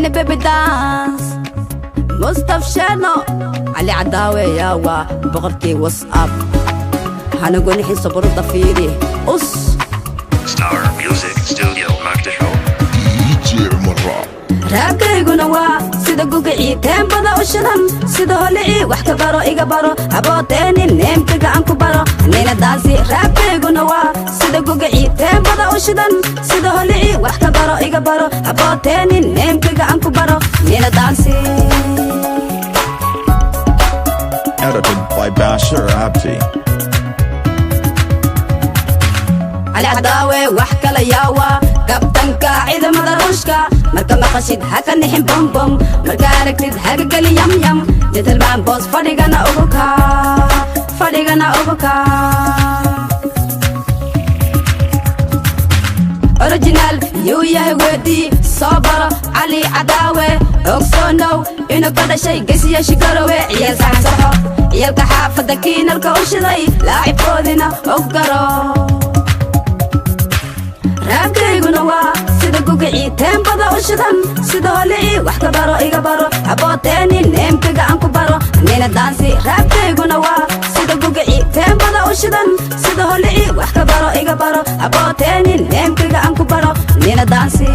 Any baby dance. Mustaf Shano Cali Cadaawe yaawa boqorkii WhatsApp hanagu nixin saburada fiiri us. Star Music Studio Mogadishu. DJ Umar. Raabkayguna waa sida gugicii teembada u shidan sida holicii. Wax ka baro, iga baro, habooteeni neemka gacan ku baro nina daansi. Raabkayguna waa sida gugicii teembada u shidan sida holicii. Wax ka baro, iga baro, habooteeni neemka gacan ku baro nina daansi. Edited by Bashir Abdi. Cali Cadaawe wax kala yaawa kabtanka ciidamada Ruushka. Marka maqashid haka nixin bombom, marka aragtid haga geli yamyam. Gentleman boss fadhigana ugu kaa, fadhigana ugu kaa. Original yuu yahay weydii soo baro Cali Cadaawe. Ogsoonow inuu ka dhashay gesiyashi Garowe. Ciyaal saxsaxo, ciyaalka xaafadda kiinalka u shiday laacibkoodina og garo. Raabkayguna waa sida gugicii teembada u shidan sida holicii. Wax ka baro, iga baro, habooteeni neemka gacan ku baro nina daansi. Raabkayguna waa sida gugicii teembada u shidan sida holicii. Wax ka baro, iga baro, habooteeni neemka gacan ku baro nina daansi.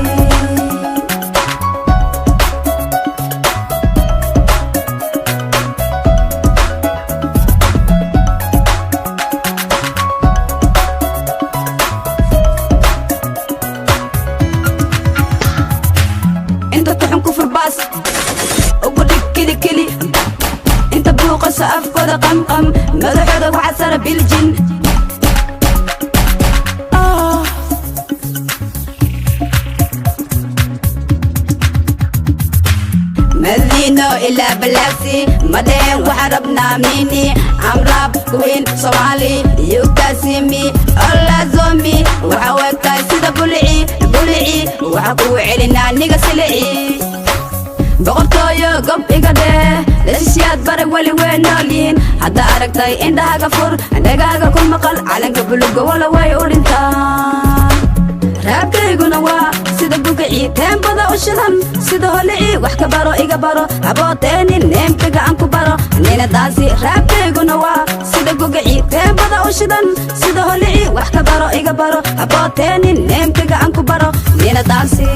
Inta kuxun kufur baas ugu dhig kili kili. Inta buuqasa afkooda qamqam, madaxooda waxaa sara biljin. Ah. Madiino ilaa Balaasi madheen waxaan rabnaa mini amrab queen Somali yukasimi olazomi. Waxa wegtahay sida bulici bulici, waxa kuu celinaa niga silici. Boqortooyo gob iga dheh leshisyaad bare weli way nool yihiin. Hadda aragtay indhahaga fur, dhagaaga ku maqal calanka buluga wala way u dhintaan. Raabkayguna waa sida gugicii teembada u shidan sida holicii. Wax ka baro, iga baro, habooteeni neemka gacan ku baro nina daansi. Raabkayguna waa sida gugicii teembada u shidan sida holicii. Wax ka baro, iga baro, habooteeni neemka gacan ku baro nina daansi.